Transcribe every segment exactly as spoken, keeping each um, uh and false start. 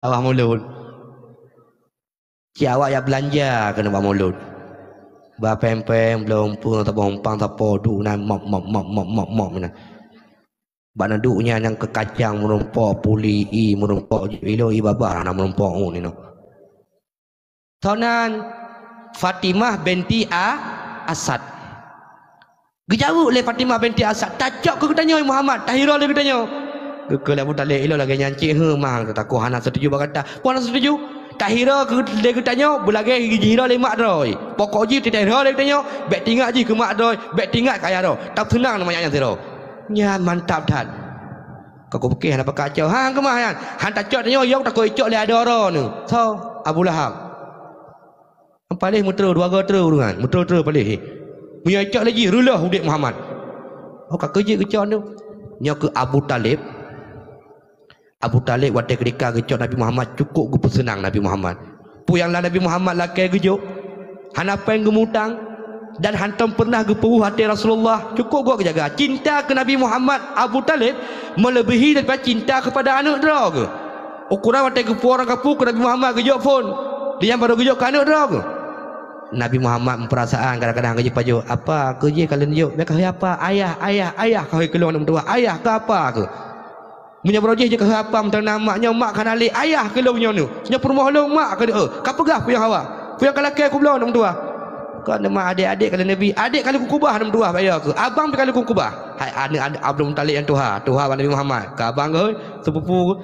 Awah mulod. Cit awak jak beulanja keuneuk bak mulod. Ba péng-péng, bloe umpung, saboh umpang, sapo duek nan, mop, mop, mop, mop, mop, mop nan. Bak na duek nyan nyang keu kacang meurumpok, puli, ie meurumpok, jih ilo ie babah na meurumpok ngon inoe. Sonan Fatimah binti A-, Asad. Geujaweueb lé Fatimah binti Asad, "Tacok keu geutanyoe Muhammad, tahira lé geutanyoe." Geukheun lé Abu Thalib, "Ilôn lagèe nyan cit, heuh, ma, takot hana seutuju bak gata." "Peue hana seutuju?" "Tahira keu lé geutanyoe beulagèe jihira lé mak droe. Pokok jih tahira lé geutanyoe, bèk tingat jih keu mak droe, bèk tingat keu ayah droe. Tapeusonang ngon manyak nyan sidroe." Nyan mantap that. Ka kupiké hana pakat cok. Han keumah nyan. Han tacok tanyoe, yong takot icok lé adoe droeneuh. Soe? Abu Lahab. Paléh meutrô, dua goe trô ureuëng nyan. Meutrô-trô paléh. Meunyoe icok lé jih, reuloh udép Muhammad. Oh, ka keuh jeuet geucok tu. Nyoe keuh Abu Thalib. Abu Thalib watèe keudika geucok Nabi Muhammad, cukôp geupeuseunang Nabi Muhammad. Peue nyang la Nabi Muhammad lakèe geujok, hana péng geumutang, dan hantom peureunah geupeuwueh até Rasulullah. Cukôp geujaga. Cinta keu Nabi Muhammad Abu Thalib meuleubihi daripada cinta keupada aneuk droe geuh. Ukoran watèe geupuwoe ureuëng kampung keu Nabi Muhammad geujok phon, di nyan barô geujok keu aneuk droe geuh. Nabi Muhammad meupeurasaan kadang-kadang geujih pajoh, "Apa keuh jih ka lôn jok?" "Bèk keuh apa, ayah, ayah, ayah keuh keu lôn aneuk meutuwah, ayah keuh apa keuh." Meunyoe barô jih jeuet keuh apa meuteuna mak nyoe, mak ka hana lé, ayah keuh lôn nyoe nyoe. Nyoe peurumoh lôn mak keuh, eh, ka peugah peue nyang hawa. Peue nyang ka lakèe keu bloe aneuk meutuwah. Kon teuma adék-adék ka lheueh neubi, adék ka lheueh kukubah aneuk meutuwah, bak yo keuh. Abang pih ka lheueh kukubah. Hai aneuk Abdul Muthalib nyang tuha, tuha bak Nabi Muhammad. Keu abang keuh, seupupu keuh.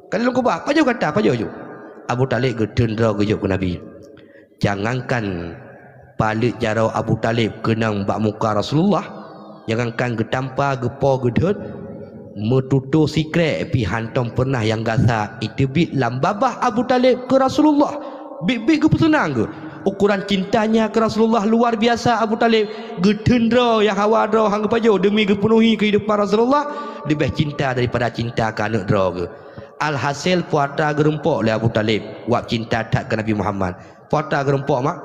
Ka lheueh lôn kubah, pajoh gata, pajoh jok. Abu Thalib geutheun droe geujok keu Nabi. Jangankan paleuet jaroe Abu Thalib keunong bak muka Rasulullah, jangankan geutampa, geupo, geudhôt, meututoe sikrek pih hantom peureunah nyang gasa iteubiet lam babah Abu Thalib keu Rasulullah. Biet-biet geupeuseunang geuh. Ukoran cintanya keu Rasulullah luar biasa Abu Thalib. Geutheun droe nyang hawa droe han geupajoh deumi geupeunuhi keuhidupan Rasulullah leubeh cinta daripada cinta keu aneuk droe geuh. Alhasil, puata geurumpok lé Abu Thalib, wab cinta that keu Nabi Muhammad. Puata geurumpok mak.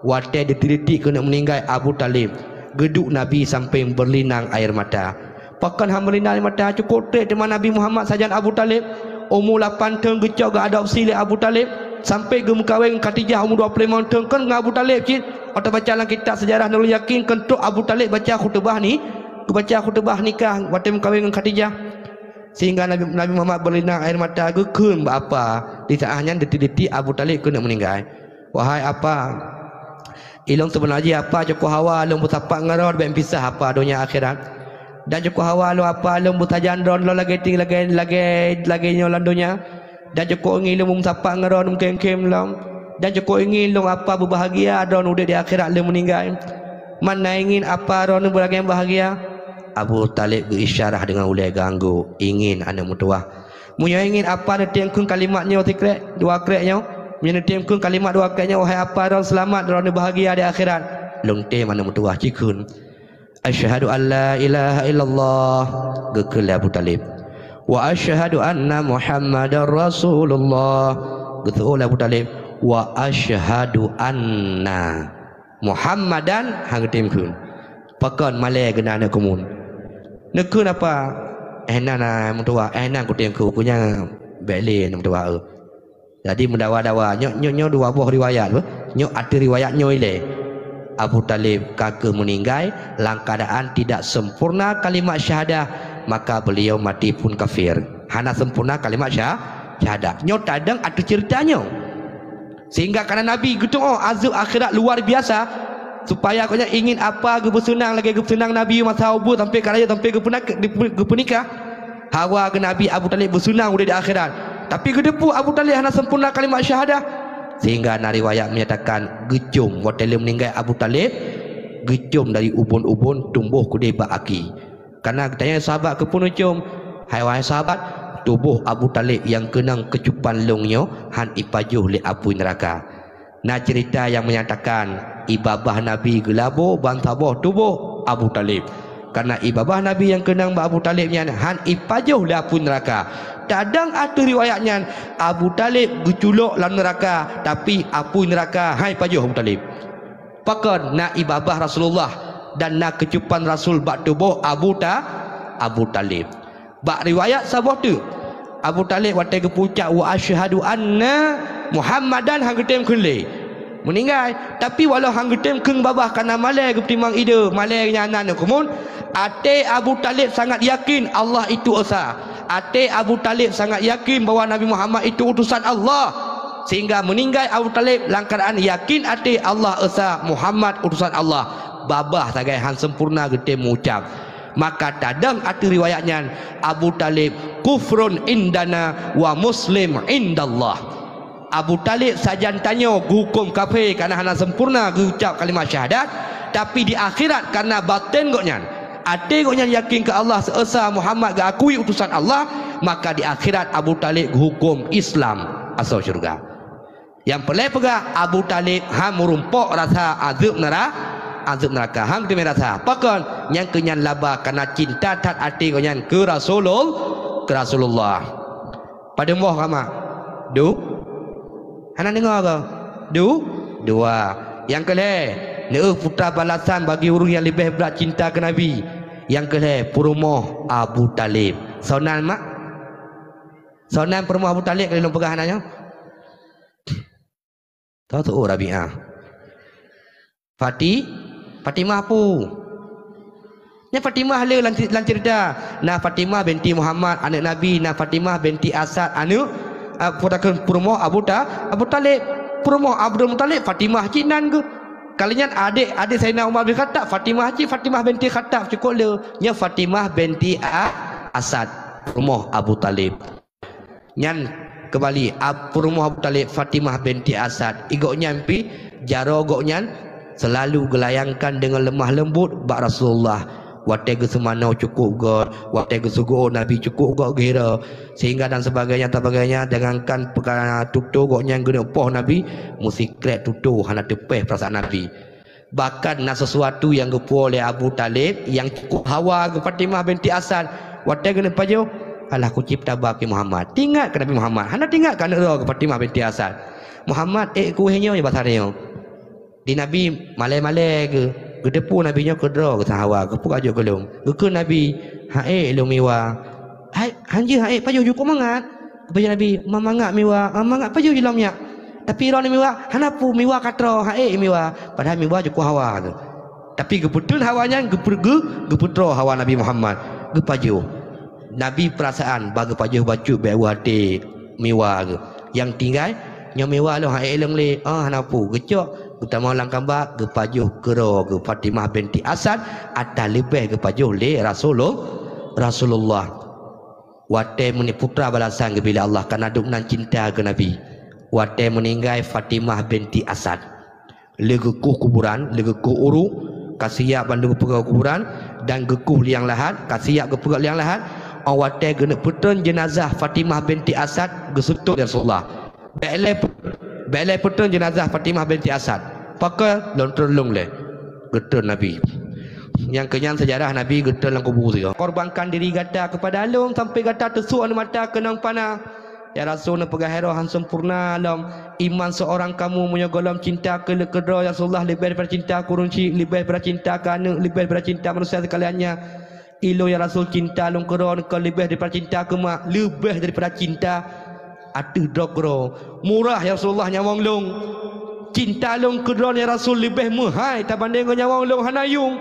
Watèe deutiek-deutiek keuneuk meuninggai Abu Thalib, geuduek Nabi sampéng beulinang air mata. Pakon han beulinang air mata, cukôp trép teuma Nabi Muhammad sajan Abu Thalib. Umu lapan thon geucok geuadopsi lé Abu Thalib, sampé geumeukawen ngon Khadijah umu dua ploh limong thon kon ngon Abu Thalib cit. Watèe baca lam kitab seujarah Nurul Yakin, kon trok Abu Thalib baca khutubah ni, geubaca khutubah nikah watèe meukawen ngon Khadijah. Sehingga Nabi, Nabi Muhammad beulinang air mata geukheun bak apa. Di saát nyan deutiek-deutiek Abu Thalib keuneuk meuninggai. "Wahai apa, ilôn seubeuna jih apa cukôp hawa lôn beusapat ngon droe bèk pisah apa donya akhirat. Dan cukôp hawa lôn apa lôn beusajan droe lôn lagèe ting-, lagèe, lagèe, lagèe nyoe lam donya. Dan cukôp ingin lôn meusapat ngon droe meukhém-khém lom. Dan cukôp ingin lôn apa beubahgia droe udép di akhirat lôn meuninggai. Man na ingin apa droe beulagèe bahgia." Abu Thalib geuisyarah deungon ulèe geuanggô, ingin aneuk meutuwah. "Meunyoe ingin apa neutem kheun kalimat nyoe sikrek, dua krek nyoe. Meunyoe neutem kheun kalimat dua krek nyoe, wahai apa droe seulamat, droe bahgia di akhirat." "Lôn tem aneuk meutuwah," jikheun. "Asyhadu an la ilaha illallah," geukheun lé Abu Thalib. "Wa asyhadu anna Muhammadar Rasulullah," geuseuôt lé Abu Thalib. "Wa asyhadu anna Muhammadan," han geutem kheun. Pakon malèe geunan aneuk keumun. Neukheun apa? "Eh nan, ah, meutuwah, eh nan kutem kheun, keu nyan bèk lé aneuk meutuwah, eu." Jadi meudawa-dawa, nyoe, nyoe, nyoe dua boh riwayat, beuh. Nyoe ateueh riwayat nyoe ilèe. Abu Thalib ka keuh meuninggai lam keuadaan tidak sempurna kalimat syahadah, maka beliau mati pun kafir. Hana sempurna kalimat syah-, syahadah. Nyoe tadong ateueh ceurita nyoe. Sehingga karena Nabi geutu'oh azeueb akhirat luar biasa, supaya gobnyan ingin apa geupeuseunang lagèe geupeuseunang Nabi masa ubeut sampai ka rayeuk sampai geupeunak-, geupeu-, geupeunikah. Hawa geuh Nabi Abu Thalib beuseunang udép di akhirat. Tapi geuteupeue Abu Thalib hana sempurna kalimat syahadah. Sehingga na riwayat menyatakan geucom watèe lheueh meuninggai Abu Thalib, geucom dari ubon-ubon tumbôh keudéh bak aki. Karena geutanyong sahabat keupeue neucom, "Hai wahai sahabat, tuboh Abu Thalib nyang keunong keucupan lôn nyoe han ipajoh lé apui neuraka." Na ceurita nyang menyatakan, ie babah Nabi geulabô ban saboh tuboh Abu Thalib. Karena ie babah Nabi nyang keunong bak Abu Thalib nyan han ipajoh lé apui neuraka. Tadong ateueh riwayat nyan, Abu Thalib geuculok lam neuraka, tapi apui neuraka han ipajoh Abu Thalib. Pakon na ie babah Rasulullah dan na keucupan Rasul bak tuboh Abu Ta-, Abu Thalib. Bak riwayat saboh teuk, Abu Thalib watée geupeucap, "Wa asyhadu anna Muhammadan," han geutem kheun lé. Meuninggai. Tapi walau han geutem kheun babah, kana malée geupeutimang ide, malée nyan aneuk keumun, até Abu Thalib sangat yakin Allah itu esa. Até Abu Thalib sangat yakin bahwa Nabi Muhammad itu utusan Allah. Sehingga meuninggai Abu Thalib langkaran yakin até Allah esa, Muhammad utusan Allah. Babah sagai han sempurna geutem meuucap. Maka tadong ateueh riwayat nyan, Abu Thalib kufrun indana wa muslim indallah. Abu Thalib sajan tanyoe geuhuköm kafé kareuna hana sempurna geucap kalimat syahadat, tapi di akhirat kareuna baten gobnyan, até gobnyan yakin keu Allah, seuesa Muhammad geuakui utusan Allah, maka di akhirat Abu Thalib geuhuköm Islam, asoe syeuruga. Nyang peureulée peugah, Abu Thalib han meurumpok rasa azeueb neura-, azeueb neuraka. Han geuteumé rasa. Pakon? Nyang keu nyan laba kareuna cinta that até gobnyan keu Rasulul-, keu Rasulullah. Padum boh kama? Du? Hana deungoe kah? Du? Dua. Nyang keu lhée, neueh putra balasan bagi ureuëng nyang leubeh brat cinta keu Nabi. Nyang keu lhée, peurumoh Abu Thalib. Soe nan mak? Soe nan peurumoh Abu Thalib kali lôn peugah hana nyoe? Soe tu'oh Rabi'ah? Fati-, Fatimah pu? Nyan Fatimah le lam, lam cerita. Na Fatimah binti Muhammad, aneuk Nabi, na Fatimah binti Asad, aneuk, ah, peutakheun peurumoh Abu Ta-, Abu Talib. Peurumoh Abdul Muthalib, Fatimah cit nan geuh. Kali nyan adek, adek Saidina Umar bin Khattab, Fatimah cit, Fatimah binti Khattab, cukôp le. Nyan Fatimah binti A-, Asad, peurumoh Abu Talib. Nyan keubali, ab-, peurumoh Abu Talib, Fatimah binti Asad. Igok nyan pih, jaroe gobnyan seulalu geulayangkan deungon leumah leumbot bak Rasulullah. Watée geuseumanoe cukôp göt, watée geuseugoe Nabi cukôp göt geuhira. Sehingga dan sebagainya, sebagainya, jangankan peukara tutoe gobnyan geuneuk poh Nabi, meusikrek tutoe hana teupéh peurasaan Nabi. Bahkan na sesuatu nyang geupuwoe lé Abu Talib nyang cukôp hawa keu Fatimah binti Asad. Watée geuneuk pajoh, "Alah kucebta bak Muhammad." Tingat keu Nabi Muhammad, hana tingat keu aneuk droe keu Fatimah binti Asad. "Muhammad, ék kueh nyoe bak saréng." Di Nabi malée-malée geu-, geuteupeue Nabi nyoe keudroe geusahawa, geupeugah jok keu lôn. Geukheun Nabi, "Han ék lôn miwa." "Hai, hanjeuet han ék, pajoh jukôp mangat." Geupajoh Nabi, "Ma mangat miwa, ma mangat pajoh jilom nyak." Tapi droeneuh miwa, "Hana peue, miwa ka troh, han ék miwa." Padahai miwa jukôp hawa tu. Tapi geupeuteun hawa nyan, geupeu-, geu-, geupeutroh hawa Nabi Muhammad. Geupajoh. Nabi peurasaan, bah geupajoh bacut bék u até miwa geuh. Nyang tinggai, "Nyoe miwa lôn han ék lôn lé." "Oh, hana peue." Geucok, geutamong lam kamba, geupajoh keudroe geuh Fatimah binti Asad, ata leubeh geupajoh lé Rasulul-, Rasulullah. Watée meuni-, putra balasan geubri lé Allah kareuna duek nan cinta keu Nabi. Watée meuninggai Fatimah binti Asad, lé geukoh kuburan, lé geukoh ureuëng, ka siap bandum geupeugöt kuburan, dan geukoh liang lahat, ka siap geupeugöt liang lahat. Óh watée geuneuk peutrön jeunazah Fatimah binti Asad, geuseutôt lé Rasulullah. "Bék lé, bék lé peutrön jeunazah Fatimah binti Asad." "Pakon?" "Lôn trön lôn lé." Geutrön Nabi. Nyang keu nyan seujarah Nabi geutrön lam kubu sigoe. "Korbankan diri gata keupada Lôn sampoe gata teusuk aneuk mata keunong pana." Ya Rasul, neupeugah hai droe han sempurna lom iman seurang kamoe meunyoe gohlom cinta keu leukeudroe ya Rasulullah leubeh daripada cinta keu ureuëng chik, leubeh daripada cinta keu aneuk, leubeh daripada cinta manusia sekalian nyan. Ilôn ya Rasul, cinta lôn keudroe kon leubeh daripada cinta keu mak, leubeh daripada cinta ateueh droe keudroe. Murah ya Rasulullah nyawöng lôn. Cinta lôn keudroe ya Rasul leubeh meuhai tabandeng ngon nyawöng lôn hana yuem.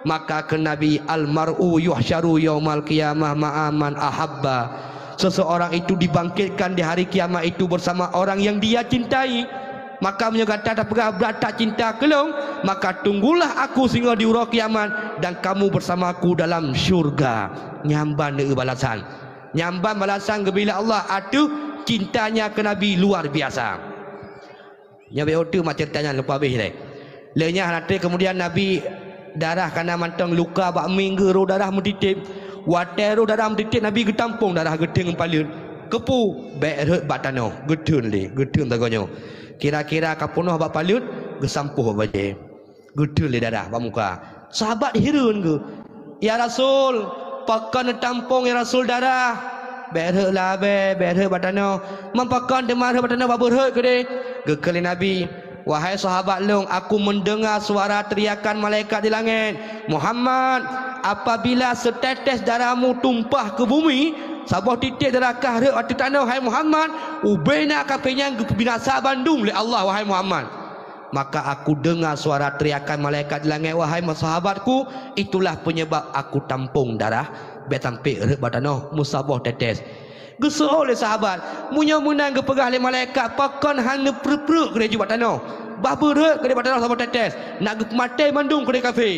Maka kheun Nabi, "Al-mar'u yuhsyaru yaumal qiyamah ma'a man ahabba." Seseorang itu dibangkitkan di hari kiamat itu bersama orang yang dia cintai. Maka meunyoe gata tapeugah brat that cinta keu lôn, maka tunggulah aku singoh di uroe kiamat dan kamu bersamaku dalam syurga. Nyan ban balasan. Nyan ban balasan geubri lé Allah ateueh cintanya keu Nabi luar biasa. Nyoe beu teuma cerita nyan lupa habéh lé. Lé nyan hana treb keumudian Nabi darah kana mantong luka bak mieng geuh roh darah meutitéb. Watée roh darah meutitéb Nabi geutampong darah geuteun ngon paleuet. Keupeue? Bék rhot bak tanoh, geuteun lé, geuteun sagoe nyoe. Kira-kira ka peunoh bak paleuet, geusampôh bak bajée. Geuteun lé darah bak muka. Sahabat hireuen geuh, "Ya Rasul, pakon neutampong ya Rasul darah?" "Bék rhot lah abée, bék rhot bak tanoh." "Man pakon teuma rhot bak tanoh, bak beurhot keudeh?" Geukheun lé Nabi, "Wahai sahabat lôn, aku mendengar suara teriakan malaikat di langét, 'Muhammad, apabila setetes darahmu tumpah ke bumi, Saboh titek darah kah rhot ateueh tanoh, hai Muhammad, ubena kafé nyan geupeubinasa bandum lé Allah, wahai Muhammad. Maka aku deunga suara teriakan malaikat di langét, wahai sahabatku, itulah penyebab aku tampông darah, bék sampai rhot bak tanoh meusaboh tetes. Geuseuôt lé sahabat, meunyoe meunan geupeugah lé malaikat, pakon hana preuet-preuet keudeh jeuet bak tanoh? Bah beurhot keudeh bak tanoh saboh tetes, nak geupeumaté mandum keudeh kafé.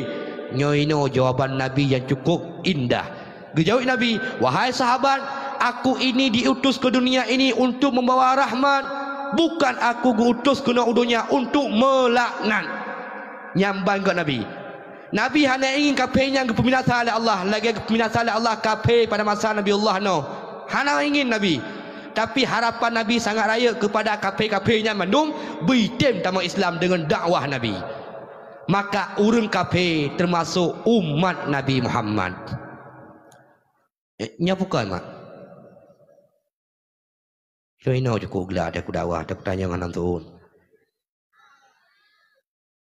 Nyoe inoe jawaban Nabi nyang cukup indah. Geujaweueb Nabi, "Wahai sahabat, aku ini diutus ke dunia ini untuk membawa rahmat, bukan aku geuutus keunoe u donya untuk melaknat." Nyan ban geuh Nabi. Nabi hana ingin kafé nyan geupeubinasa lé Allah, lagée geupeubinasa lé Allah kafé pada masa Nabiullah Nuh. Hana ingin Nabi. Tapi harapan Nabi sangat rayeuk keupada kafé-kafé nyan mandum beuitem tamong Islam deungon dakwah Nabi. Maka ureuëng kafé teumasok umat Nabi Muhammad. Eh, nyoe pakon, mak? Soe inoe cukup gleh teuh kudakwa, teupeutanyong hana meutuon.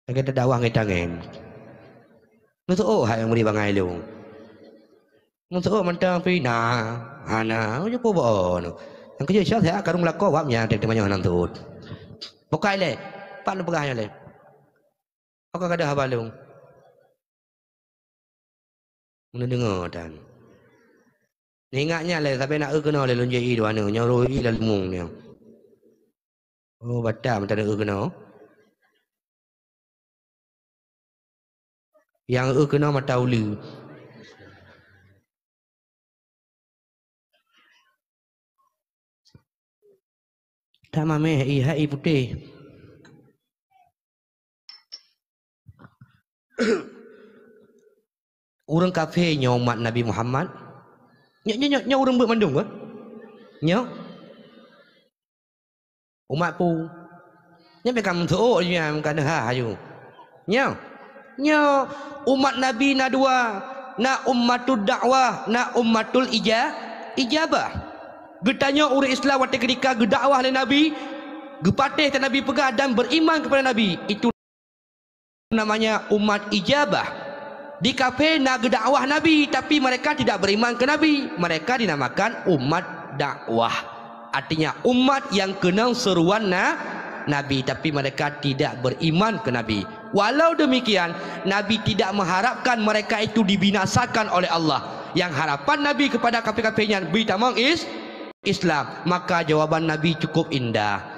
Lagée teudakwah ngon tangen. Meutuon hai meuri bangai lôn. Meutuon mantong pih na, hana, oh, cukup boh. Nyang keujeuet syah, saya karung lakoe wab nyan teuh teumanyong hana meutuon. Pokai lé, pat lôn peugah nyoe lé. Pakon ka deuh haba lôn? Meuneuk deungoe tan. Ingat nyan lé, sabe na eu keunoe lé lôn jai i dua nyoe, nyoe roh i lam leumong nyoe. Oh, batam tan eu keunoe. Nyang eu keunoe mata uleue. Tamameh i hai i putéh. Ureuëng kafé nyoe umat Nabi Muhammad. Nyoe, nyoe, nyoe, nyoe ureuëng beuet mandum ke? Nyoe? Umat peue? Nyan pih ka meutuok nyan ka neuhah aju. Nyoe, nyoe umat Nabi na dua, na ummatud dakwah, na ummatul ija-, ijabah. Geutanyoe ureuëng Islam watée keudika geudakwah lé Nabi, geupatéh teuk Nabi peugah dan beriman kepada Nabi, itu namanya umat ijabah. Di kafé na geudakwah Nabi, tapi mereka tidak beriman ke Nabi. Mereka dinamakan umat dakwah. Artinya umat yang keunong seruan na-, Nabi, tapi mereka tidak beriman ke Nabi. Walau demikian, Nabi tidak mengharapkan mereka itu dibinasakan oleh Allah. Yang harapan Nabi kepada kafé-kafé nyan bri tamong is-, Islam. Maka jawaban Nabi cukup indah.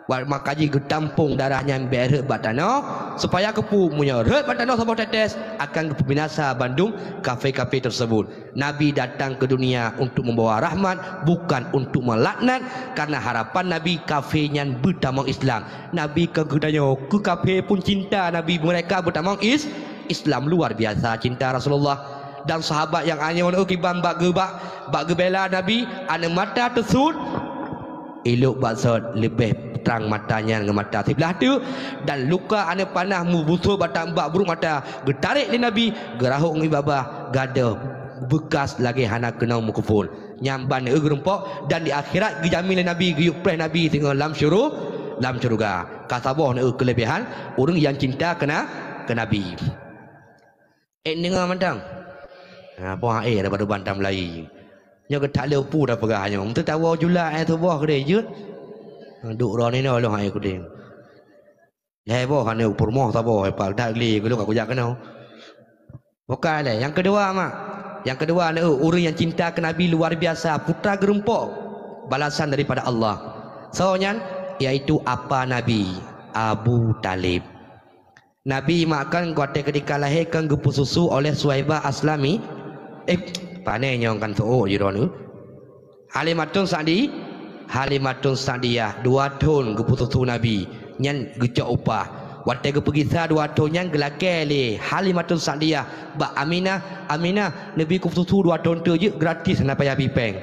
Wa-, maka jih geutampong darah nyan bék rhot bak tanoh, supaya keupeue meunyoe rhot bak tanoh saboh tetes akan geupeubinasa bandum kafé-kafé tersebut. Nabi datang ke dunia untuk membawa rahmat, bukan untuk melaknat, karena harapan Nabi kafé nyan beutamong Islam. Nabi ka geutanyoe keu kafé pun cinta Nabi, mereka beutamong is-, Islam, luar biasa cinta Rasulullah. Dan sahabat nyang anyoe kiban bak geu-, bak, bak geubela Nabi, aneuk mata teusut, ilok bak sot leubeh trang mata nyan ngon mata siblah teuk, dan luka aneuk panah meubusôk bak, bak brok mata, geutarek lé Nabi, geurahot ngon babah, gadôh beukas lagée hana keunong meukeupon. Nyan ban eu geurumpok, dan di akhirat geujamin lé Nabi, geuyue preh Nabi singoh lam syuru-, lam syeuruga. Ka saboh na eu keuleubehan ureuëng nyang cinta keu na-, keu Nabi. Eh, deungoe mantong. Ha, poh aé daripada bantam lai. Nyoe geutak lé upu dah peugah nyoe. Meuteuta woe jula aé tuboh keudeh jeuet. Ha, duek droe ninoe lôn aé keudeh. Lhée boh hana u peurumoh saboh, eh, pak dak lé geulong aku jak keunoe. Bukan lé. Yang kedua, mak. Yang kedua, na eu ureuëng nyang cinta keu Nabi luar biasa, putra geurumpok balasan daripada Allah. Soe nyan? Yaitu apa Nabi, Abu Talib. Nabi mak kan watée keudika lahé kan geupeususu oleh Suwaibah Aslami. Eh, pane nyong kan soe jih droeneuh? Halimatun Sa'di-, Halimatun Sa'diyah dua thon geupeususu Nabi, nyan geucok upah. Watée geupeugisa dua thon nyan geulakée lé Halimatun Sa'diyah bak Aminah, "Aminah, neubi kupeususu dua thon teuk jeuet gratis hana payah bi péng."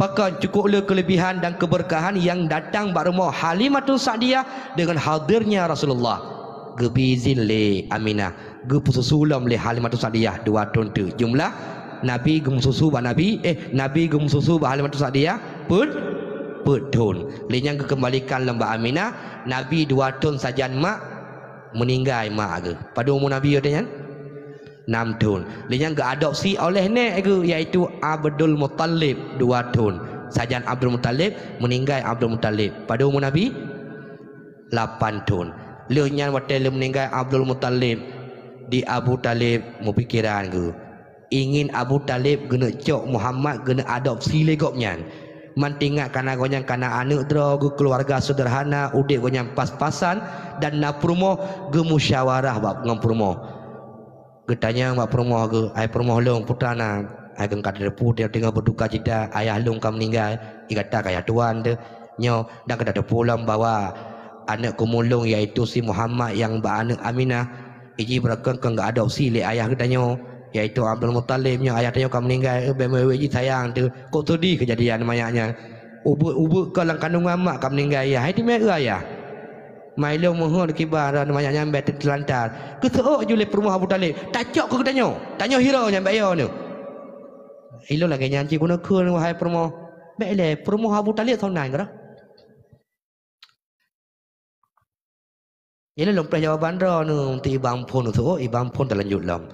Pakon? Cukup le keulebihan dan keubeurkahan nyang datang bak rumoh Halimatun Sa'diyah deungon hadirnya Rasulullah. Geubi izin lé Aminah, geupeususu lom lé Halimatun Sa'diyah dua thon teuk. Jumlah Nabi geumeususu bak Nabi, eh, Nabi geumeususu bak Halimatun Sa'diyah peuet, peuet thon. Lé nyan geukeumbalikan lom bak Aminah, Nabi dua thon sajan mak, meuninggai mak geuh. Padum umu Nabi watée nyan? Nam thon. Lheueh nyan geuadopsi oleh nèk geuh, yaitu Abdul Muttalib, dua thon. Sajan Abdul Muttalib, meuninggai Abdul Muttalib. Padum umu Nabi? Lapan thon. Lheueh nyan watèe lheueh meuninggai Abdul Muttalib, di Abu Thalib meupikiran geuh. Ingin Abu Thalib geuneuk cok Muhammad geuneuk adopsi lé gobnyan. Mantingat kana gobnyan kana aneuk droe geuh, keuluwarga seudeurhana, udép gobnyan pas-pasan dan na peurumoh, geumusyawarah bak ngon peurumoh. Geutanyong bak peurumoh geuh, "Hai peurumoh lôn, peue teuma na? Hai keuh ka tateupeue teungoh beuduka cita, ayah lôn ka meuninggai, i gata ka yah tuwan teuh nyoe, dan ka tateupeue lom bahwa aneuk keumuen lôn, yaitu si Muhammad nyang bak aneuk Aminah, iji beureukan keu geuadopsi lé ayah geutanyoe, yaitu Abdul Muttalib nyoe, ayah tanyoe ka meuninggai, bèk meuwèh jih sayang teuh." Kok seudeh keujadian manyak nyan. Ubeut-ubeut ka lam kandongan mak ka meuninggai ayah. Hai teuma eu ayah. Mai lôn meuheuet kiban droe manyak nyan bèk teulantar. Geuseuôt ju lé peurumoh Abu Thalib, "Tacok keu geutanyoe, tanyoe hireuen nyan bèk yo neuh." Ilôn lagèe nyan cit keuneuk kheun, wahai peurumoh. Bèk lé, peurumoh Abu Thalib soe nan keudroe. Ilôn lôn preh jawaban droeneuh, untuk ibang phon seuôt, ibang phon talanjut lom.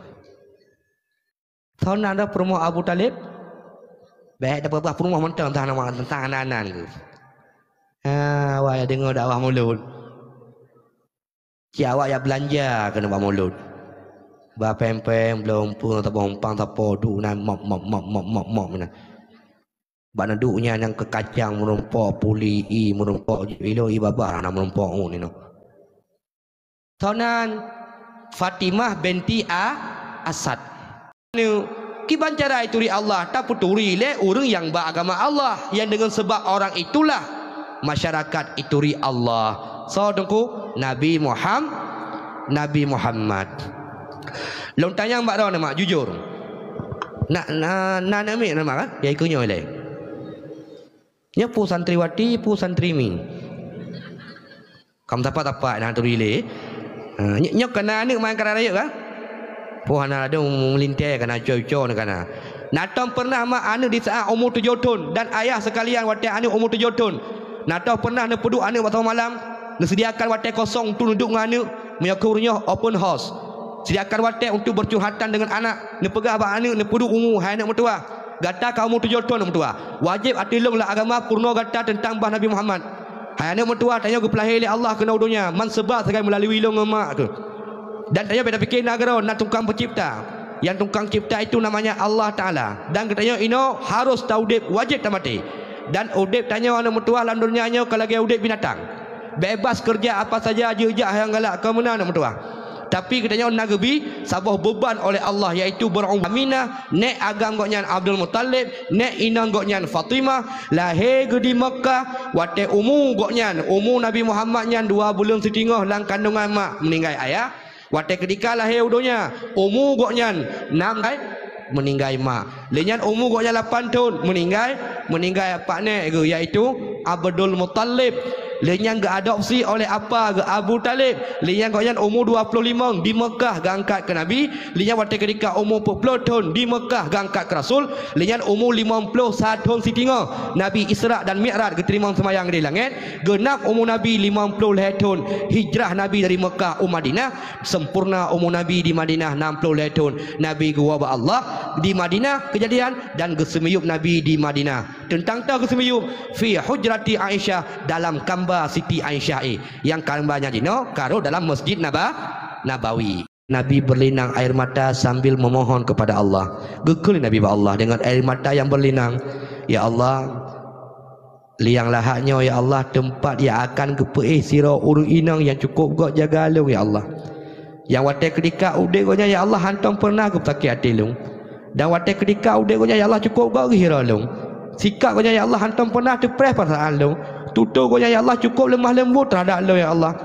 Soe nan droe peurumoh Abu Thalib? Bèk tapeugah peurumoh mantong, teuh nama teuh nan-nan geuh. Ha, awak jak deungö dakwah mulod. Cit awak jak beulanja keuneuk bak mulod. Ba péng-péng, bloe umpung, saboh umpang, sapo duek nan mop, mop, mop, mop, mop, mop, meunan. Bak neuduek nyan nyang keu kacang meurumpok, puli, ie meurumpok, ilôn ie babah na meurumpok ngon inoe. Soe nan? Fatimah binti A-, Asad. Kiban cara ituri Allah, tapeuturi lé ureueng nyang bak agama Allah, nyang deungon seubab orang itulah masyarakat ituri Allah. Soe teungku? Nabi Muham-, Nabi Muhammad. Lôn tanyong bak droeneuh mak, jujur. Na, na, na aneuk miet na mak kan? Nyang ikeue nyoe ilèe. Nyoe peue santriwati, peue santrimi. Kam tapak-tapak na turi lé. Ha, ny-, nyoe kana aneuk main karai rayeuk ka? Poh hana ladôm meulintèe kana, coe-coe kana. Na tom pernah mak aneuk di saat umu tujoh thon dan ayah seukalian watèe aneuk umu tujoh thon. Na tom pernah neupeuduek aneuk bak saboh malam, neuseudiakan watèe kosong untuk neuduek ngon aneuk, meunyoe keu ureueng nyoe open house. Sediakan watèe untuk bercurhatan dengan anak, neupeugah bak aneuk neupeuduek umu, hai aneuk meutuwah. Gata ka umu tujoh thon aneuk meutuwah. Wajéb ateueh lôn lam agama peurunoe gata teuntang bah Nabi Muhammad. Hai aneuk meutuwah, tanyoe geupeulahé lé Allah keunoe u donya, man seuba sagai meulalu lôn ngon mak keuh. Dan tanyoe bèk tapike na keudroe, na tukang peucipta. Nyang tukang cipta itu namanya Allah Taala. Dan geutanyoe inoe harôh taudép, wajéb tamaté. Dan udép tanyoe aneuk meutuwah lam donya nyoe ka lagèe udép binatang. Bebas keureuja apa saja jeuet jak nyang galak, kon meunan aneuk meutuwah. Tapi geutanyoe na geubi saboh beuban oleh Allah, yaitu beureumu Aminah, nèk agam gobnyan Abdul Muttalib, nèk inong gobnyan Fatimah, lahé geuh di Meukah, watèe umu gobnyan, umu Nabi Muhammad nyan dua buleuen siteungoh lam kandongan mak, meuninggai ayah. Watèe keutika lahé u donya, umu gobnyan nam thon, meuninggai mak. Lheueh nyan umu gobnyan lapan thon, meuninggai, meuninggai apak nèk geuh, yaitu Abdul Muttalib. Lheueh nyan geuadopsi oleh apa geuh, Abu Thalib. Lheueh nyan gobnyan umu dua ploh limong di Meukah geuangkat keu Nabi. Lheueh nyan watèe keutika umu peuet ploh thon di Meukah geuangkat keu Rasul. Lheueh nyan umu limong ploh sa thon siteungoh Nabi Isra dan Mi'raj geuteurimong seumayang di langèt. Geunap umu Nabi limong ploh lhèe thon hijrah Nabi dari Meukah u Madinah. Sempurna umu Nabi di Madinah nam ploh lhèe thon. Nabi geuwoe bak Allah di Madinah keujadian dan geuseumiyueb Nabi di Madinah. Teuntang toh geuseumiyueb, fi hujrati Aisyah, dalam kamba Siti Aisyah, eh, nyang kamba nyan jinoe ka rhot dalam Masjid Naba-, Nabawi. Nabi berlinang air mata sambil memohon kepada Allah. Geukheun Nabi bak Allah dengan air mata yang berlinang, "Ya Allah, liang lahat nyoe, ya Allah, teumpat nyang akan geupeuéh sidroe ureueng inong nyang cukôp göt jaga lôn, ya Allah. Nyang watèe keutika udép gobnyan, ya Allah, hantom peunah geupeusakiet até lôn. Dan watèe keutika udép gobnyan, ya Allah, cukôp göt geuhira lôn. Sikap gobnyan, ya Allah, hantom peunah teupreh peurasaan lôn. Tutoe gobnyan, ya Allah, cukôp leumah leumbot teuhadap lôn, ya Allah.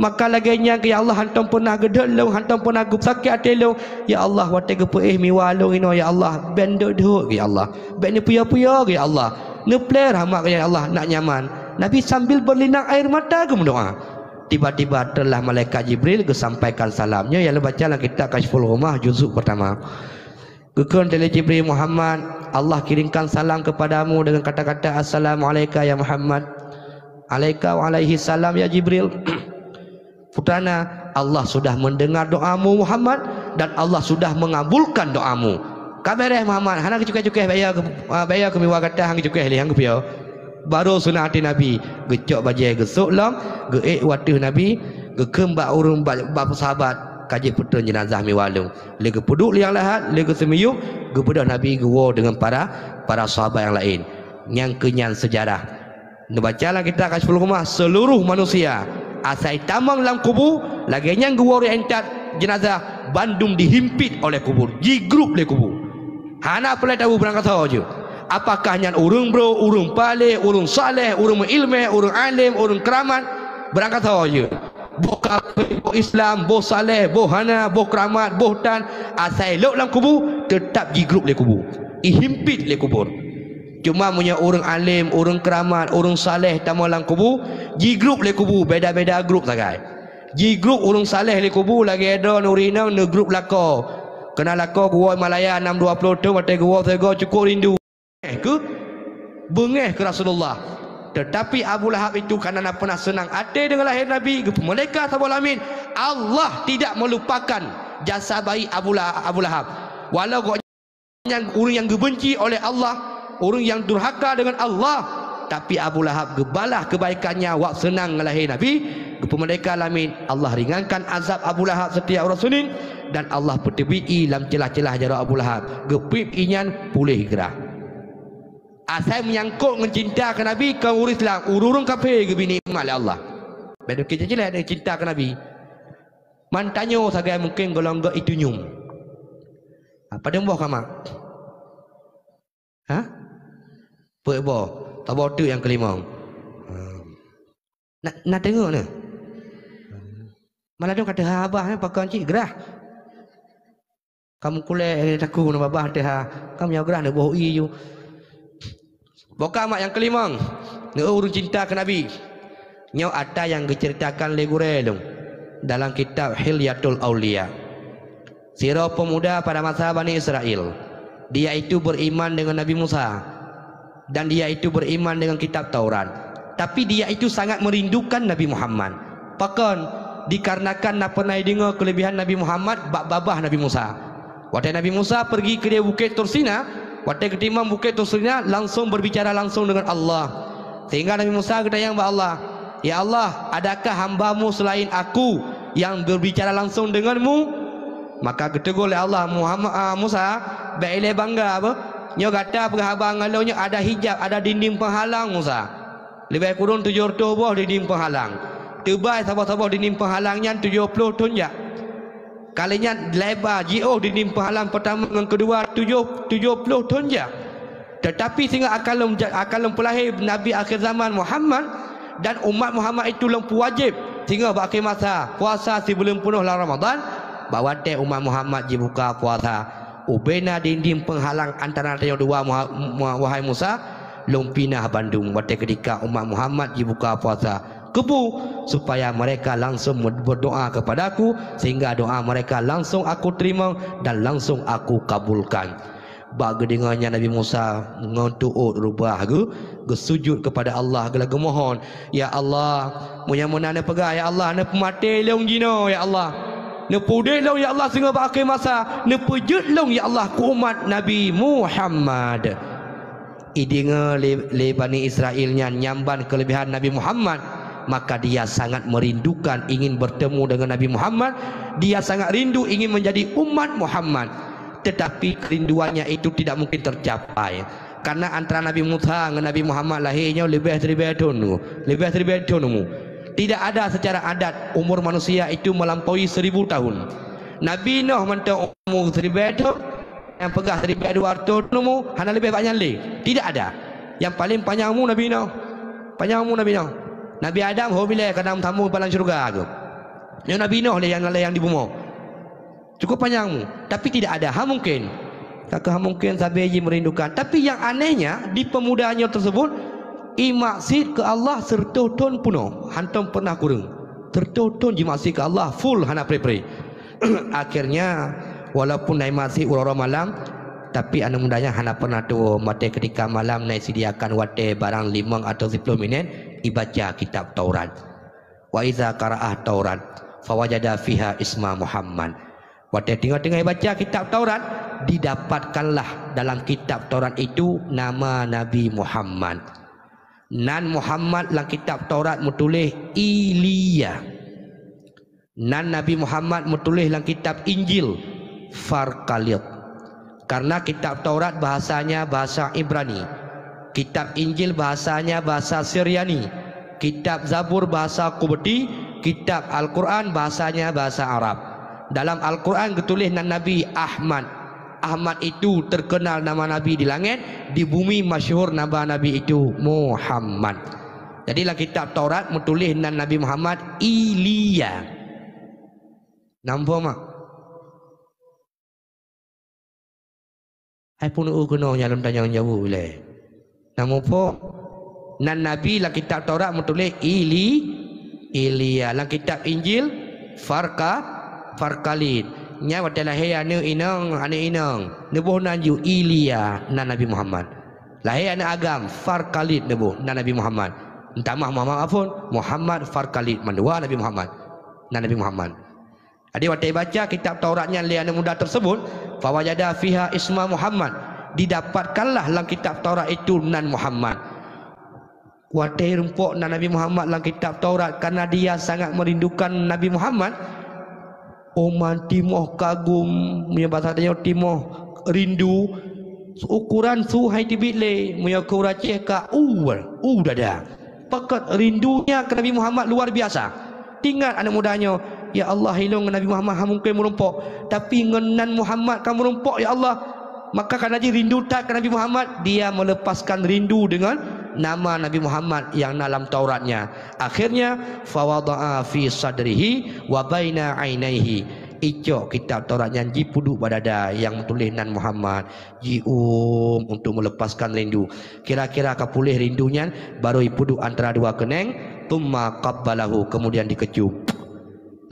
Maka lagèe nyan keuh, ya Allah, hantom peunah geudhôt lôn, hantom peunah geupeusakiet até lôn. Ya Allah, watèe geupeuéh miwa lôn inoe, ya Allah, bèk neudhôt-dhôt geuh, ya Allah. Bèk neupuyoe-puyoe geuh, ya Allah. Neuplè rahmat geuh, ya Allah, nak nyaman." Nabi sambil berlinang air mata geumeudoa. Tiba-tiba teunlah malaikat Jibril geusampaikan salam. Nyoe nyang lôn baca lam kitab Kasyful Ghummah juzuk pertama. Geukheun lé Jibril, "Muhammad, Allah kirimkan salam kepadamu dengan kata-kata, 'Assalamu alaika ya Muhammad.'" "Alaika wa alaihi salam ya Jibril." "Peue teuma na?" "Allah sudah mendengar doamu, Muhammad. dan Allah sudah mengabulkan doamu. Ka beres Muhammad, hana geucukéh-cukéh baya, ah, baya keumiwa gata han geucukéh lé, han geupiôh. Barô seunang até Nabi, geucok bajée geusok lom, geuék u ateueh Nabi, geukheun bak ureuëng bak, bak sahabat, ka jeuet peutreun jeunazah miwa lôn. Lé geupeuduek liang lahat, lé geuseumiyueb, geubeudôh Nabi geuwoe deungon para, para sahabat nyang laén. Nyang keu nyan seujarah. Neubaca lam kitab Kasyful Ghummah, seuluruh manusia asai tamong lam kubu, lagée nyan geuwoe ureuëng intat jeunazah, bandum dihimpit oleh kubu, jigrub lé kubu. Hana peulai tahu beurangkasoe jeuet. Apakah nyan ureuëng brok, ureuëng paléh, ureuëng saleh, ureuëng meuileumé, ureuëng além, ureuëng keuramat, beurangkasoe jeuet. Boh kafé, boh Islam, boh saleh, boh hana, boh keuramat, boh tan, asai lhok lam kubu, teutab jigrub lé kubu. Ihimpit lé kubur. Cuma meunyoe ureuëng além, ureuëng keuramat, ureuëng saleh tamong lam kubu, jigrub lé kubu, beda-beda grub sagai. Jigrub ureuëng saleh lé kubu lagée droe nuri inong neugrub lakoe. Keunan lakoe geuwoe Malaya nam dua ploh thon watée geuwoe sigoe cukôp rindu. Beungéh keu, beungéh keu Rasulullah. Teutapi Abu Lahab itu karena na peunah seunang até deungon lahé Nabi, geupeumeuleka saboh lamin, Allah tidak melupakan jasa baik Abu La-, Abu Lahab. Walau gobnyan ureuëng nyang geubenci oleh Allah, ureuëng nyang durhaka deungon Allah, tapi Abu Lahab geubalah keubaikannya wak seunang ngon lahé Nabi, geupeumeuleka lamin, Allah ringankan azab Abu Lahab setiap uroe Senin, dan Allah peuteubiet ié lam ceulah-ceulah jaroe Abu Lahab, geupiep ié nyan puléh grah. Asai meunyangkot ngon cinta keu Nabi, kon ureuëng Islam, ureuëng kafé geubri nikmat lé Allah. Bék dukée ceucilek deungon cinta keu Nabi. Man tanyoe sagai mungken gohlom gét itunyum. Ha, padum boh kamak? Ha? Peuet boh. Saboh teuk nyang keulimong. Ha. Na, na teungoh na? Maladong ka teuha babah, eh, pakon cit grah. Kamu kulek, eh, taku na babah teuha. Kamu nyoe grah na boh ié ju. Boh kamak nyang keulimong, neu ureuëng cinta keu Nabi. Nyoe ata nyang geuceuritakan lé gurée lôn dalam kitab Hilyatul Auliya. Sidroe peumuda pada masa Bani Israel, dia itu beriman dengan Nabi Musa, dan dia itu beriman dengan kitab Taurat. Tapi dia itu sangat merindukan Nabi Muhammad. Pakon? Dikarenakan na pernah ideungoe keulebihan Nabi Muhammad bak babah Nabi Musa. Watée Nabi Musa pergi ke dia Bukét Tursina, watée geutimang Bukét Tursina langsung berbicara langsung dengan Allah. Sehingga Nabi Musa geutanyong bak Allah, "Ya Allah, adakah hamba-Mu selain aku yang berbicara langsung dengan-Mu?" Maka geuteugor lé Allah, "Muhammad, ah, Musa, bék ilée bangga beuh. Nyoe gata peugah haba ngon lôn nyoe ada hijab, ada dinding penghalang, Musa. Leubeh kureueng tujoh reutôh boh dinding penghalang. Teubai saboh-saboh dinding penghalang nyan tujoh ploh thon jak. Kali nyan leba jiôh dinding penghalang peutama ngon keudua tujoh, tujoh ploh thon jak. Teutapi singoh akan lôn, akan lôn peulahé Nabi akhé zaman Muhammad, dan umat Muhammad itu lôn peuwajéb singoh bak akhé masa puasa sibuleuen peunoh lam Ramadhan, bak watée umat Muhammad jibuka puasa. Ubena dinding penghalang antara tanyoe dua, Muha-, Mu-, wahai Musa, lôn pinah bandum watée keudika umat Muhammad jibuka puasa. Keupeue? Supaya mereka langsung berdoa kepada-Ku, sehingga doa mereka langsung Aku terima dan langsung Aku kabulkan." Bak geudeungoe nyan Nabi Musa ngon tuôt reubah geu-, geusujut keupada Allah, geula geumohon, "Ya Allah, meunyoe meunan neupeugah, ya Allah, neupeumaté lôn jinoe, ya Allah. Neupeudeh lôn, ya Allah, singoh bak akhé masa, neupeujeuet lôn, ya Allah, keu umat Nabi Muhammad." Ideungoe lé, lé Bani Israel nyan nyamban keulebihan Nabi Muhammad, maka dia sangat merindukan ingin bertemu dengan Nabi Muhammad, dia sangat rindu ingin menjadi umat Muhammad. Tetapi kerinduannya itu tidak mungkin tercapai, karena antara Nabi Musa ngon Nabi Muhammad lahé nyoe leubeh siribée thon, leubeh siribée thon umu. Tidak ada secara adat umur manusia itu melampaui seribu tahun. Nabi Nuh mantong umu siribée thon, nyang peugah siribée dua reutôh thon umu, hana leubeh bak nyan lé. Tidak ada. Nyang paleng panyang umu Nabi Nuh. Panyang umu Nabi Nuh. Nabi Adam ho bilée ka na sambong bak lam syeuruga geuh. Nyoe Nabi Nuh lé nyang, lé nyang di bumoe. Cukup panyang umu, tapi tidak ada, ha mungken. Ka keuh ha mungken sabe jih merindukan. Tapi nyang anehnya, di pemuda nyoe tersebut, imaksiet keu Allah seureutôh thon peunoh, hantom pernah kureueng. Seureutôh thon jimaksiet keu Allah, full hana pre-pre. Akhirnya, walaupun na imaksiet uroe-uroe malam, tapi aneuk muda nyan hana pernah tuwoe. Watée keudika malam na isediakan watée barang limong atau siploh minét, ibaca kitab Taurat. Wa iza qara'ah Taurat, fawajada fiha isma Muhammad. Watée teungoh-teungoh baca kitab Taurat, didapatkanlah dalam kitab Taurat itu nama Nabi Muhammad. Nan Muhammad lam kitab Taurat meutuléh Ilia. Nan Nabi Muhammad meutuléh lam kitab Injil Farkalit. Karena kitab Taurat bahasanya bahasa Ibrani, kitab Injil bahasanya bahasa Syriani, kitab Zabur bahasa Qibti, kitab Al-Quran bahasanya bahasa Arab. Dalam Al-Quran geutuléh nan Nabi Ahmad. Ahmad itu terkenal nama Nabi di langét, di bumi masyhur nama Nabi itu Muhammad. Jadi lam kitab Taurat meutuléh nan Nabi Muhammad Ilia. Nampak mak? Hai pun eu keunoe nyang lôn tanyong jaweueb ilée. Na muphom? Nan Nabi lam kitab Taurat meutuléh Ili, Ilia. Lam kitab Injil Farka, Farkalit. Nyan watée lahé aneuëk inong, aneuëk inong, neuboh nan ju Ilia, nan Nabi Muhammad. Lahé aneuëk agam, Farkalit neuboh, nan Nabi Muhammad. Meutamah Muhammad Afon, Muhammad Farkalit, mandua Nabi Muhammad, nan Nabi Muhammad. Jadi watée baca kitab Taurat nyan lé aneuëk muda tersebut, fawajada fiha isma Muhammad, didapatkanlah lam kitab Taurat itu nan Muhammad. Watée rumpok nan Nabi Muhammad lam kitab Taurat, karena dia sangat merindukan Nabi Muhammad, oman timoh kagum, meunyoe basa tanyoe timoh rindu, ukuran su hai teubiet lé, meunyoe keu ureuëng Aceh ka u, u dada. Pakon rindunya keu Nabi Muhammad luar biasa. Teuingat aneuëk muda nyoe, "Ya Allah, ilôn ngon Nabi Muhammad hana mungken meurumpok, tapi ngon nan Muhammad ka meurumpok, ya Allah." Maka karena jih rindu that keu Nabi Muhammad, dia melepaskan rindu dengan nama Nabi Muhammad yang na lam Tauratnya. Akhirnya, fawada'a fi sadrihi wa baina ainaihi. Icok kitab Taurat nyan jipeuduek bak dada nyang meutuléh nan Muhammad. Jiôm untuk melepaskan rindu. Kira-kira ka puléh rindu nyan, barô ipeuduek antara dua keuneng, tsumma qabbalahu, kemudian dikeucup.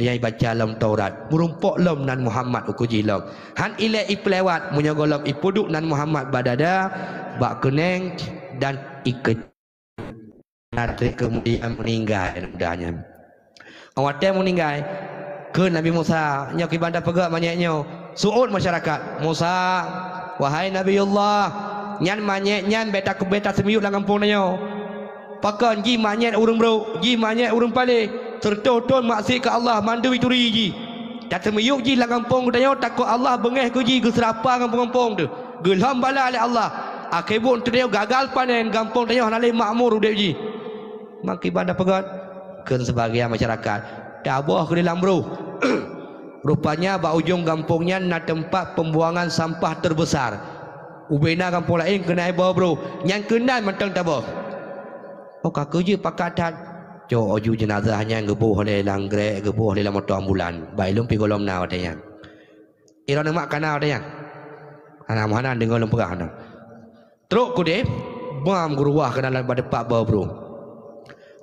Nyang ibaca lom Taurat, meurumpok lom nan Muhammad ukeue jih lom. Han ilée ipeulewat, meunyoe gohlom ipeuduek nan Muhammad bak dada, bak keuneng, dan ikeucup. Na treb keumudian meuninggai aneuk muda nyan. Óh watée meuninggai, kheun Nabi Musa, "Nyoe kiban tapeugét manyét nyoe?" Seuôt masyarakat, "Musa, wahai Nabiullah, nyan manyét nyan bèk ta-, bèk taseumiyueb lam gampông tanyoe. Pakon jih manyét ureuëng brok, jih manyét ureuëng paléh, seureutoh thon maksiet keu Allah mandum ituri jih. Taseumiyueb jih lam gampông geutanyoe, takot Allah beungéh keu jih geuseurapa gampông-gampông teuh." Geulhom bala lé Allah. Akhé buet tanyoe gagal panen, gampông tanyoe hana lé makmur udeb jih. Maka iban tapeugét, kheun sibagian masyarakat, "Taboh keudeh lam broh." Rupanya bak ujong gampông nyan na teumpat peumbuangan sampah teubeusa. Ubena gampông laén keunan iboh broh, nyan keunan mantong taboh. Oh, ka keuh jeuet pakat that. Cok aju jeunazah nyan geuboh lé lam grék, geuboh lé lam moto ambulan. Bak ilôn pih gohlom na watée nyan. Droeneuh mak kana watée nyan. Hana meuhana deungoe lôn peugah nyoe. Trok keudeh, bam geuruwah keunan bak teumpat boh broh.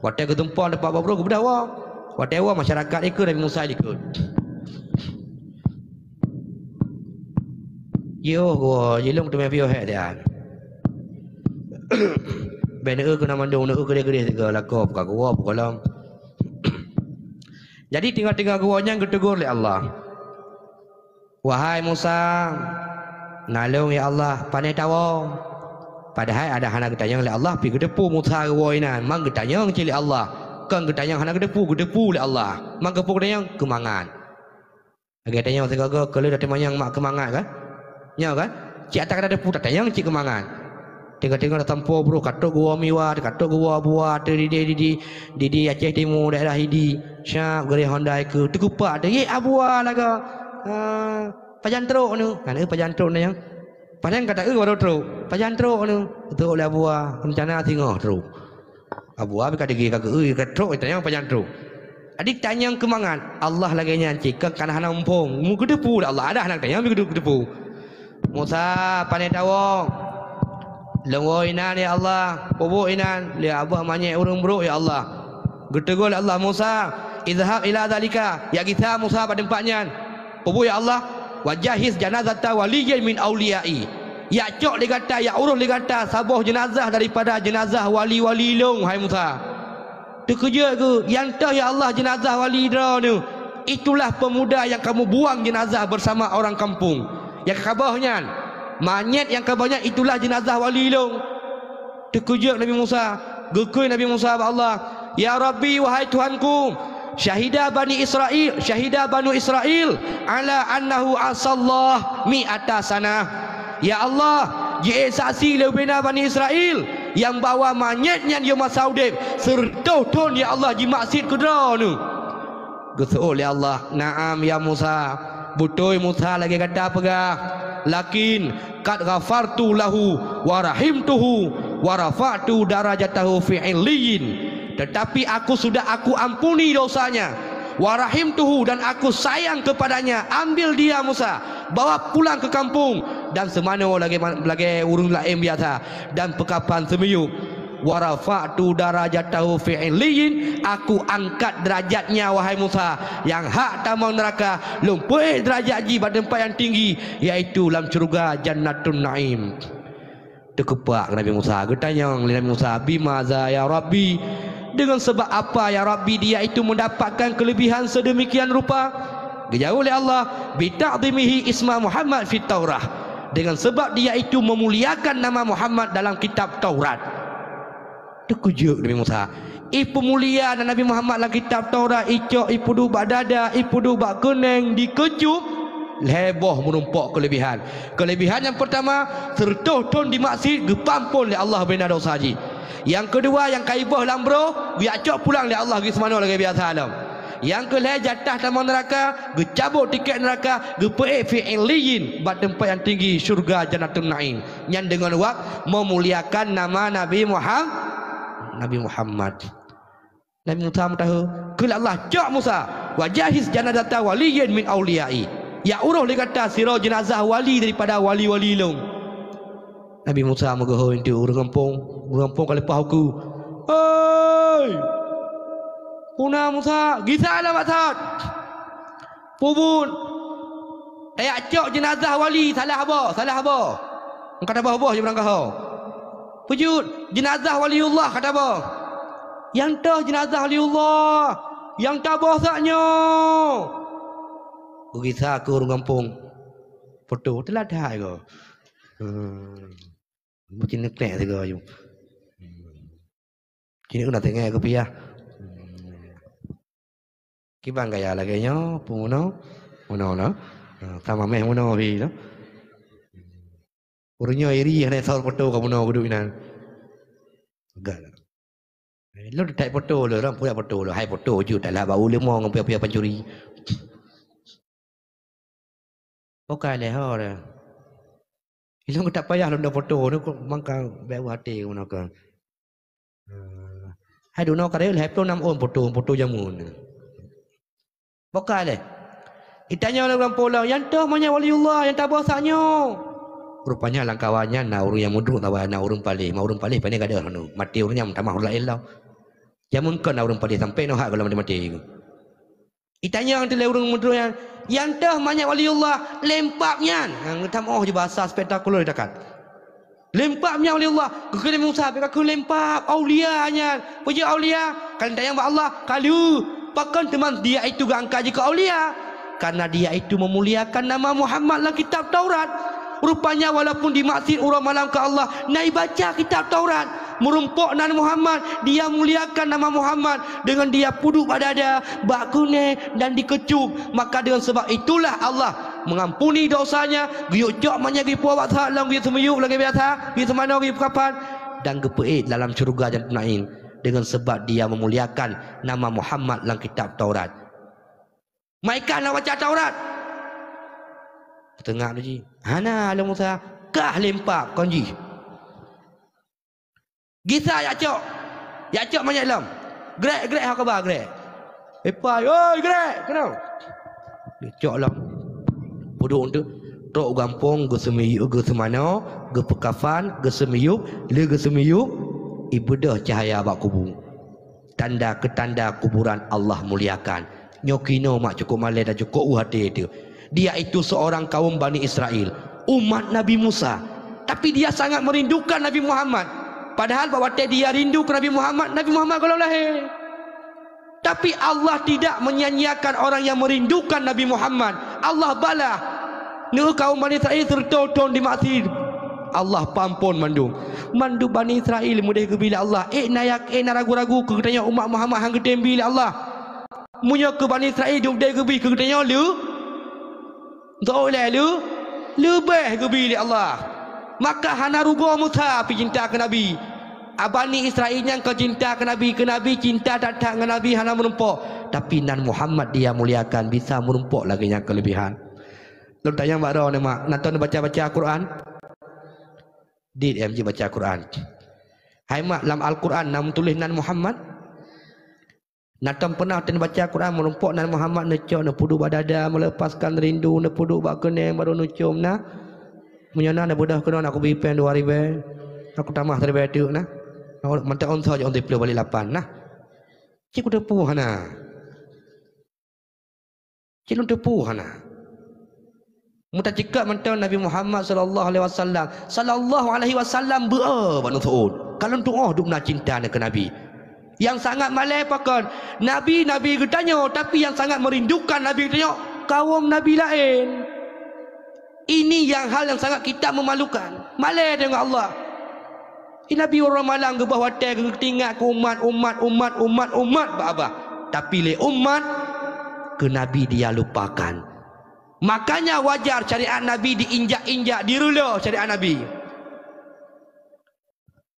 Watée geutumpông teumpat boh broh, geubeudôh woe. Watée woe, masyarakat ikot Nabi Musa jikot. Yoh, geuwoe, jilong teumé piôh hék siat. Bèk neueu keunan mandum, neueu keudeh-keudeh sigoe lakoe, buka geuwoe, buka lom. Jadi, teungoh-teungoh geuwoe nyan geuteugor lé Allah. "Wahai Musa, nalông ya Allah, pane tawoe." Padahai adak hana geutanyong lé Allah, pih geuteupeue Musa geuwoe inan, mang geutanyong cit lé Allah. Kon geutanyong hana geuteupeue, geuteupeue lé Allah. Mang keupeue geutanyong? Keumangat. Lagée tanyong sigoe-goe, keu lheueh tateumanyong mak keumangat kan? Nyoe kan? Cit ata ka tateupeue tatanyong cit keumangat. Teungoh-teungoh tasampoe broh, ka trok geuwoe miwa, ka trok geuwoe buwa, teudidi-didi, didi Aceh Timu, daerah Idi. Syab geureh Honda ikeu, teukupak teuh, "Yé, abuwa lagoe." Ha, pajan trok nyoe? Kan, eh, pajan trok nyoe. Padahai ka taeu baru trok. Pajan trok nyoe? Trok lé abuwa, reuncana singoh trok. Abuwa pih ka deuge ka geu-eu, ka trok, tanyong pajan trok. Jadi tanyong keumangat, Allah lagée nyan cit, kon kana hana muphom. Mu geuteupeue lé Allah, adak hana geutanyong, pih geuteupeue. Musa, pane tawoe? Lôn woe inan, ya Allah. Peubuet inan, lé abah manyét ureuëng brok, ya Allah. Geuteugor lé Allah, "Musa, idhhab ila dzalika." Jak gisa Musa bak teumpat nyan. Peubuet, ya Allah, "Wa jahhiz janazata waliyyin min auliyai." Jak cok lé gata, jak urôh lé gata saboh jeunazah daripada jeunazah wali-wali lôn, hai Musa. Teukeujot geuh, "Nyan toh, ya Allah, jeunazah wali droeneuh." "Itulah pemuda yang kamu buang jenazah bersama orang kampung." Nyang ka boh nyan, manyét nyang ka boh nyan, "Itulah jenazah wali lôn." Teukeujot Nabi Musa, geukheun Nabi Musa bak Allah, "Ya Rabbi, wahai Tuhanku, syahida Bani Israil, syahida Banu Israil ala annahu asallah mi'ata sanah." Ya Allah, jiék saksi lé ubena Bani Israil nyang bahwa manyét nyan yôh masa udeb, seureutôh thon, ya Allah, jimaksiet keu Droeneuh. Geuseuôt lé Allah, "Na'am ya Musa, beutôi Musa lagée gata peugah, lakin qad ghafartu lahu wa rahimtuhu wa rafa'tu darajatahu fi 'illiyyin. Tetapi aku sudah aku ampuni dosanya, wa rahimtuhu, dan aku sayang kepadanya. Ambil dia, Musa, bawa pulang ke kampung, dan seumanoe lagée ma-, lagée ureuëng laén biasa, dan peukapan seumiyueb." "Wa rafa'tu darajatahu fi 'illiyyin," aku angkat derajatnya, wahai Musa, nyang hak tamong neuraka, lôn peuék derajat jih bak teumpat nyang tinggi, yaitu lam syeuruga Jannatun Naim. Teukeupak Nabi Musa, geutanyong lé Nabi Musa, "Bimaza ya Rabbi?" Dengan sebab apa, ya Rabbi, dia itu mendapatkan kelebihan sedemikian rupa? Geujaweueb lé Allah, "Bita'dhimihi isma Muhammad fit Taurah." Dengan sebab dia itu memuliakan nama Muhammad dalam kitab Taurat. Teukeujot Nabi Musa. Ipeumulia nan Nabi Muhammad lam kitab Taurat, icok ipeuduek bak dada, ipeuduek bak keuneng, dikeucup, lhée boh meurumpok keulebihan. Keulebihan nyang peurtama, seureutôh thon dimaksiet, geupeuampon lé Allah bubena dosa jih. Nyang keudua, nyang ka iboh lam broh, geujak cok pulang lé Allah, geuseumanoe lagée biasa lom. Nyang keulhée, jatah tamong neuraka, geucabot tiket neuraka, geupeuék fi 'illiyyin, bak teumpat nyang tinggi, syeuruga Jannatun Naim. Nyan deungon wab meumuliakan nama Nabi Muham-, Nabi Muhammad. Nabi Musa meutahu, kheun lé Allah, "Cok Musa, wa jahiz janazata waliyyin min auliyai." Jak uroh lé gata sidroe jeunazah wali daripada wali-wali lôn. Nabi Musa meugeuhôi nteuk ureuëng gampông, ureuëng gampông ka leupah ukeue. "Hei! Peue na Musa, gisa lam asat!" Peubuet. Tajak cok jeunazah wali, salah boh, salah boh. Ka taboh boh jih barangkaho. Peujeuet, jeunazah waliullah ka taboh. Nyang toh jeunazah waliullah, nyang taboh sak nyoe. Geugisa keu ureuëng gampông. Foto teulat hai ko. Hmm. Meucin neuklek sigoe yum. Kini keuneuk tengok keupiah. Kiban gaya lagée nyoe, peue meunoe? Meunoe na. Ha, sama meh meunoe pi na. Ureuëng nyoe iri hana thon foto ka meunoe geuduek inan. Gak. Eh, lôn that foto lôn, ram puyak foto lôn. Hai foto jeuet dah lah bak uleumo ngon piah-piah pancuri. Pokai lé ho dah. Ilong tak payah lôn dah foto ni, kok mangka bèk u até keunoe keuh. Hai dunoe kareueng lhèe plôh nam ôn foto, foto jameun. Pokai lé. Itanyong lé ureueng pulang, "Nyang toh manyét waliullah nyang taboh sak nyoe?" Rupanya lam kawan nyan na ureueng nyang meudruek saban, na ureueng paléh. Ma ureueng paléh pane gadôh nyoe. Maté ureueng nyan tamah ureueng laén lom. Jameun kon na ureueng paléh sampoe nyoe hak gohlom maté-maté. Itanyong teulé ureueng meudroe nyan, "Nyang toh manyét waliullah lempap nyan?" Nyang geutam oh jih bahasa spektakuler that. "Lempap nyan waliullah?" Geukheun Musa, "Bèk kakheun lempap, aulia nyan." "Peue jeuet aulia?" Kan tanyong bak Allah, "Ka lheueh, pakon teuma dia itu geuangkat jikeu aulia?" "Karena dia itu memuliakan nama Muhammad lam kitab Taurat." Rupanya walaupun dimaksiet uroe malam keu Allah, na ibaca kitab Taurat. Meurumpok nan Muhammad, dia muliakan nama Muhammad dengan dia peuduek bak dada, bak keuneng dan dikeucup. Maka dengan sebab itulah Allah mengampuni dosanya, geuyue cok manyét geupuwoe bak saat lom geuyue seumiyueb lagèe biasa, geuyue seumanoe geuyue peukapan, dan geupeuék dalam syeuruga Jannatun Naim dengan sebab dia memuliakan nama Muhammad lam kitab Taurat. Maikan na baca Taurat. Teungab laju. Hana lé Musa, kah lempap kon jih. Gisa jak cok. Jak cok manyét lom. Grek, grek, haba grek. Epai, oi grek, keunoe. Cok lom. Peuduek tu. Trok u gampông geuseumiyueb, geuseumanoe, geupeukafan, geuseumiyueb, lé geuseumiyueb, ibeudôh cahya bak kubu. Tanda keu tanda kuburan Allah muliakan. Nyoe kinoe mak cukôp malèe dan cukôp u até teuh. Dia itu seorang kaum Bani Israel, umat Nabi Musa. Tapi dia sangat merindukan Nabi Muhammad. Padahal bak watèe dia rindu keu Nabi Muhammad, Nabi Muhammad gohlom lahé. Tapi Allah tidak menyia-nyiakan orang yang merindukan Nabi Muhammad. Allah balah. Neu kaum Bani Israel seureutoh thon di Mesir. Allah peuamphon mandum. Mandum Bani Israel mudeh geubi lé Allah. Ék na yak, ék na ragu-ragu keu geutanyoe umat Muhammad han geutem bi lé Allah. Meunyoe keu Bani Israel dum deh geubi keu geutanyoe lé, Zoe lé lé, leubeh geubi lé Allah. Maka hana rugoe Musa pih cinta keu Nabi. A Bani Israel nyang ka cinta keu Nabi, keu Nabi cinta that-that ngon Nabi hana meurumpok. Tapi nan Muhammad dia muliakan bisa meurumpok lagée nyan keulebihan. Lôn tanyong bak droeneuh mak, na ton baca-baca Quran? Dit em jih baca Quran. Hai mak, lam Al-Quran na meutuléh nan Muhammad? Na tom peunah teubaca Quran meurumpok nan Muhammad neucok neupeuduek bak dada meulepaskan rindu neupeuduek bak keuneng baru neucom na? Meunyoe na neubeudoh keunoe aku bri péng dua ribée, aku tamah siribée teuk na. Mantong ôn soe jok ôn siploh balik lapan na. Cit kuteupeu hana. Cit lôn teupeu hana. Meutaceukat mantong Nabi Muhammad sallallahu alaihi wasallam. Sallallahu alaihi wasallam beu-e bak nuseuôt. Ka lôn tuoh dum na cinta na keu Nabi. Nyang sangat malée pakon? Nabi-nabi geutanyoe, tapi nyang sangat merindukan Nabi geutanyoe kawom nabi laén. Ini yang hal yang sangat kita memalukan. Malée deungon Allah. Di Nabi uroe malam geuboh watée geutingat keu umat, umat, umat, umat, umat bak babah. Tapi lé umat keu Nabi dia lupakan. Makanya wajar syariat Nabi diinjak-injak, direuloh syariat Nabi.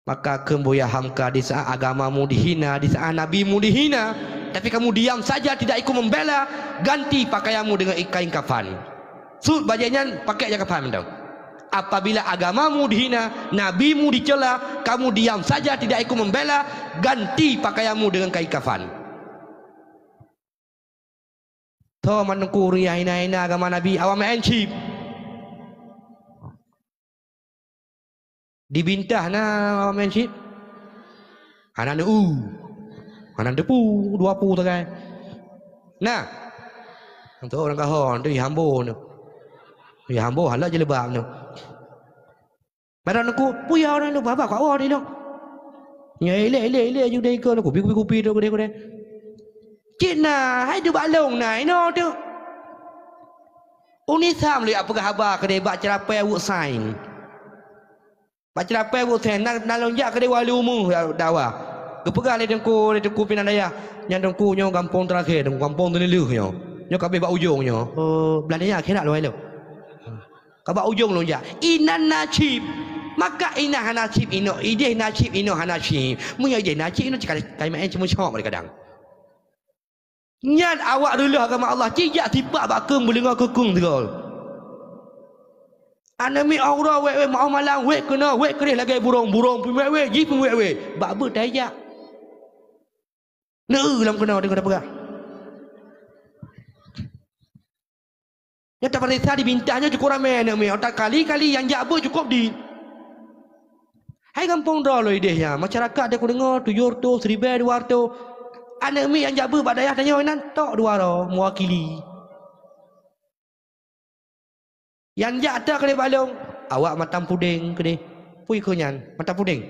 Maka kheun Buya Hamka, di saat agamamu dihina, di saat nabimu dihina, tapi kamu diam saja tidak ikut membela, ganti pakaianmu dengan kain kafan. Sut bajée nyan pakai jak kafan mantong. Apabila agamamu dihina, nabimu dicela, kamu diam saja tidak ikut membela, ganti pakaianmu dengan kain kafan. Tho man Teungku ureuëng nyang hina-hina agama Nabi, awak meu'en chip. Dibintah na awak meu'en chip. Hana neu-u. Hana teupu, dua pu sagai. Nah. Untuk ureuëng gaho, untuk ihambo tu. Ihambo halak jilbab tu. Barang Teungku, puya ureuëng tu, babah kat awak ni tu. Nya ilek, ilek, ilek je udeh ikon, kupi, kupi, kupi tu, kudeh, kudeh. Cit na, hai tu bak long na, ino tu. Uni Sam lé peugah haba keudeh bak ceurapée wuk sain. Bak ceurapée wuk sain, na, na lôn jak keudeh wali umu dakwah. Geupeugah lé Teungku, lé Teungku Pinan Dayah, nyan Teungku nyoe gampông teurakhé, Teungku gampông teunileuh nyoe. Nyoe ka abéh bak ujong nyoe. Oh, blah nyan akhirat lôn ilok. Ka bak ujong lôn jak. Inan na chip. Maka inan hana chip inoe, ideh na chip inoe hana chip. Meunyoe ideh na chip inoe cit ka, ka imaén cuma chop kadang. Nyan awak reuloh agama Allah, cit jak sipak bak keueng beuleungoe keu keueng sigoe. Aneuk miet 'oh uroe wék-wék, 'oh malam wék keunoe, wék keudeh lagée burông, burông pih wék-wék, jih pih wék-wék. Bak beuet tai jak. Neu lam keunoe deungon tapeugah. Nyoe tapeuriksa di bintang nyoe cukôp ramé aneuk miet, otak kali-kali nyang jak beuet cukôp di. Hai gampông droe lôn ideh nyan, masyarakat deh kudeungoe tujoh reutôh, siribée dua reutôh. Aneuk miet nyang jak beuet bak dayah tanyoe inan tok dua droe meuwakili. Nyang jak tok keudeh bak lôn, awak matan pudeng keudeh. Peue kheun nyan, matan pudeng?